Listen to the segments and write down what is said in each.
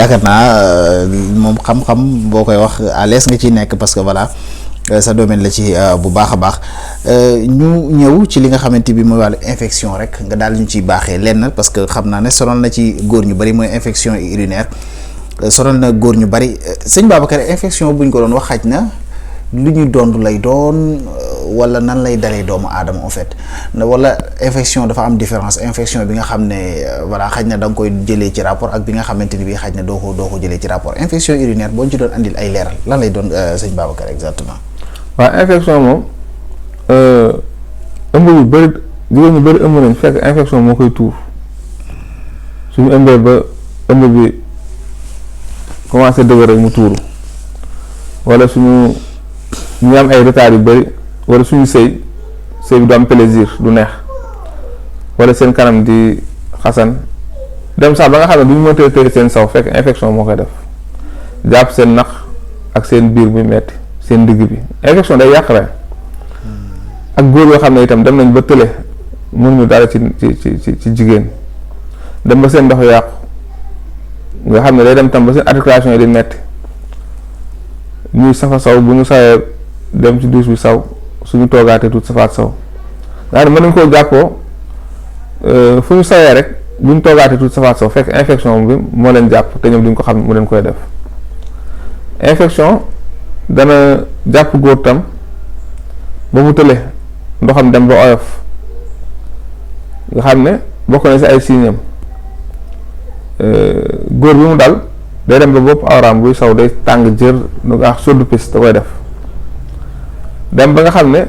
yaakaar naa moom xam-xam boo koy wax à l'aise nga ciy nekk parce que voilà sa domaine la ci bu baax a baax ñu ñëw ci li nga xamante bi mooy wàllu infection rek nga daal ñu ciy baaxee lenn parce que xam naa ne sonal na ci góor ñu bari mooy infection urinaire sonal na góor ñu bari sëñ Babacar infection buñ ko doon wax xaj na lu ñuy doon lay doon wala nan lay dalee doomu aadama en fait wala infection dafa am différence infection bi nga xam ne voilà xaj na da nga koy jëlee ci rapport ak bi nga xamante ni bii xaj na doo ko jëlee ci rapport infection urinaire boo ñu ci doon andil ay leeral lan lay doon sëñ Babacar exactement. waaw infection moom ëmb yu bëri jigéen ñu bëri ëmb nañ fekk infection moo koy tuur suñu ëmbee ba ëmb bi commencé dëgër rek mu tuuru wala ñu am ay retard yu bëri wala suñu sëy bi du am plaisir du neex wala seen kanam di xasan dem sax ba nga xam ne du ñu mënta téye seen saw fekk infection moo koy def jàpp seen naq ak seen biir bi metti seen digg bi infection day yàq rek ak góor yoo xam ne itam dem nañ ba tële mënuñu dara ci jigéen dem ba seen ndox yàqu nga xam ne day dem tam ba seen articulation yi di metti ñuy safa saw bu ñu sawee dem ci douche bi saw suñu toogaatee tuut safaat saw nga xam ne mën nañ koo jàppoo fu ñu sawee rek bu ñu toogaatee tuut safaat saw fekk infection bi moo leen jàpp te ñoom duñ ko xam mu leen koy def infection dana jàpp góor tam ba mu tële ndoxam dem ba oyof nga xam ne bokk na si ay signam góor bi mu dal day dem ba bopp awraam buy saw day tàng jër nu nga wax soddu pis da koy def dem ba nga xam ne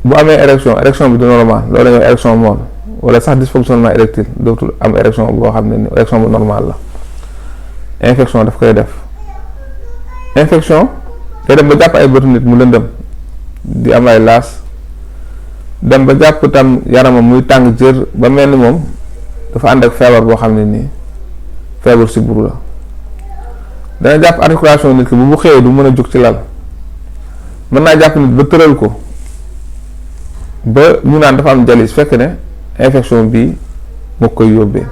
bu amee érection bi du normal loolu la ñuy wax érection molle wala sax dysfonctionnement érectile dootul am érection boo xam ne ni érection bu normal la infection daf koy def infection day dem ba jàpp ay bëtu nit mu lëndëm di am ay laas dem ba jàpp tam yaramam muy tàng jër ba mel ni moom dafa ànd ak feebar boo xam ne nii feebar sibbiru la dana jàpp articulation nit ki bu xëyee du mën a jóg ci lal mën naa jàpp nit ba tëral ko ba ñu naan dafa am jalis fekk ne infection bii moo koy yóbbee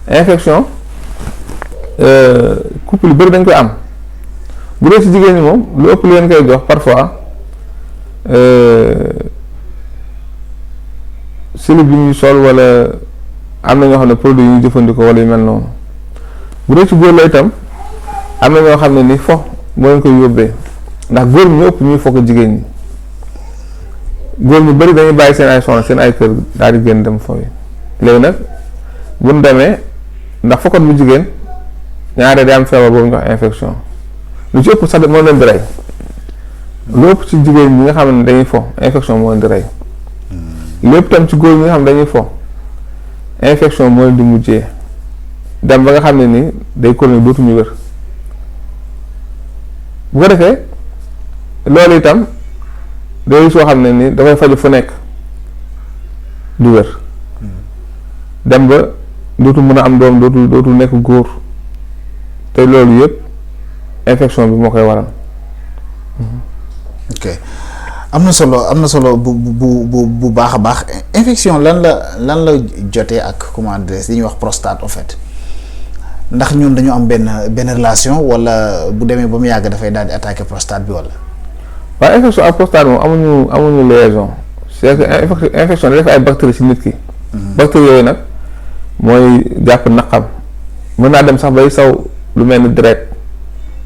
infection couple yu bëri dañ koy am bu dee ci jigéen ñi moom lu ëpp lu leen koy jox parfois silib bi ñuy sol wala am na ñoo xam ne produit yu ñuy jëfandikoo wala yu mel noonu bu dee ci góor la itam am na ñoo xam ne ni fo moo leen koy yóbbee ndax góor ñu ëpp ñuy fokk jigéen ñi góor ñu bëri dañuy bàyyi seen ay soxna seen ay kër daal di génn dem fo yi léegi nag bu ñu demee ndax fokkat bu jigéen ñaaree day am feebar boobu ñu wax infection lu ci ëpp sax moo leen di rey lu ëpp ci jigéen ñi nga xam ne dañuy fo infection moo leen di rey lépp tam ci góor ñi nga xam ne dañuy fo infection moo leen di mujjee dem ba nga xam ne ni day kon dootuñu wér bu ko defee loolu itam day soo xam ne ni dafay faju fu nekk du wér dem ba dootul mën a am doom dootul nekk góor te loolu yëpp infection bi moo koy waral. ok am na solo bu baax a baax infection lan la jotee ak comment dire li ñuy wax prostate en fait ndax ñun dañu am benn relation wala bu demee ba mu yàgg dafay daal di attaquer prostate bi wala. waaye infection ak prostate moom amuñu liaison c'est que infection da def ay bactéries ci nit ki. bactéries yooyu nag mooy jàpp naqam mën naa dem sax bay saw lu mel ni deret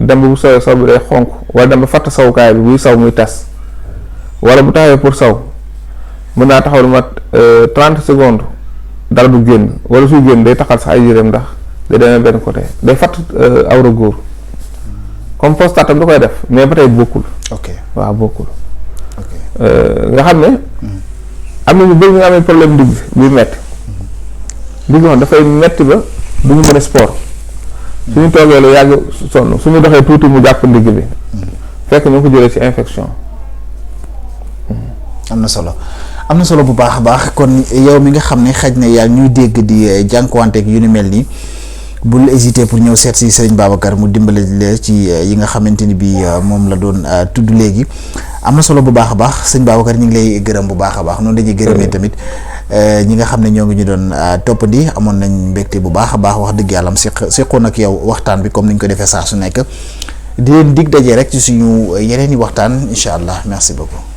dem ba bu sawee saw bi day xonk wala dem ba fatt sawukaay bi buy saw muy tas wala bu taxawee pour saw mën naa taxaw lu mat 30 secondes dara du génn wala suy génn day taxal sax ay yéreem ndax day demee benn côté day fatt awra góor comme prostate tam da koy def mais ba tey bokkul. ok waaw bokkul. nga xam ne am na ñu bëri ñu amee problème ndigg buy metti ndigg xam dafay metti ba du ñu mën a sport suñu toogee lu yàgg sonn suñu doxee tuuti mu jàpp ndigg bi fekk ñu ko jëlee ci infection. am na solo bu baax a baax kon yow mi nga xam ne xaj na yaa ñuy dégg di jànkuwanteeg yu ni mel nii bul hésiter pour ñëw seet si Serigne Babacar mu dimbale la ci yi nga xamante ni bi moom la doon tudd léegi am na solo bu baax a baax sëñ Babacar ñu ngi lay gërëm bu baax a baax noonu dañuy gërëmee tamit ñi nga xam ne ñoo ngi ñu doon toppandi amoon nañ mbégte bu baax a baax wax dëgg yàlla am seqoon ak yow waxtaan bi comme ni ñu ko defee saa su nekk di leen dig dajee rek ci suñu yeneen i waxtaan incha allah merci beaucoup.